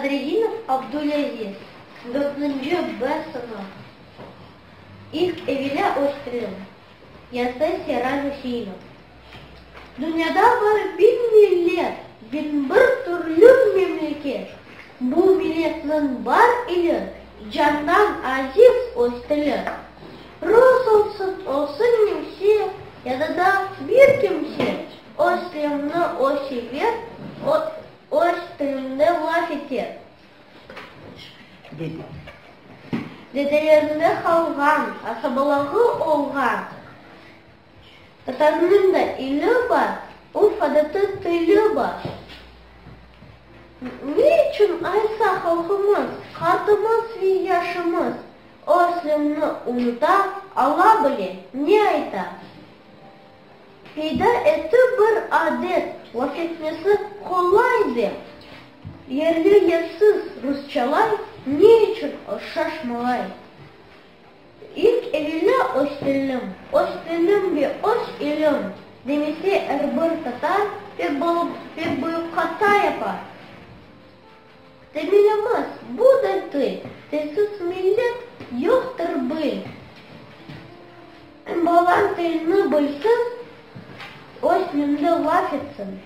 Sadredinov Abdulaziz, dörtünci B sınıf. İlk evelâ öz tilim, yazdı Serac Üseinov. Dünyada bar biñ millet, 1001 türlü memleket. Bu milletniñ bar ili, candan aziz öz tili. Rus olsun, olsun nemse, ya da da bir kimse, öz tilimni o sever, öz tilinde laf eter. Dedelerinde qalğan, asabalığı olğan. Tatarnıñ da ili bar, urf-adeti, tili bar. Ne içün aysa halqımız, qartımız ve yaşımız öz tilini unuta, Alla bile, ne ayta? Peyda etti bir adet, laf etmesi qolay dep, yerli-yersiz rusçalay, ne içün o şaşmalay? İlk evelâ öz tilim, öz tilim ve öz ilim demese er bir tatar pek pek büyük hata yapar. Temelimiz budır til, tilsiz millet yoqtır bil. Balañ tilini bilsin, öz tilinde laf etsin.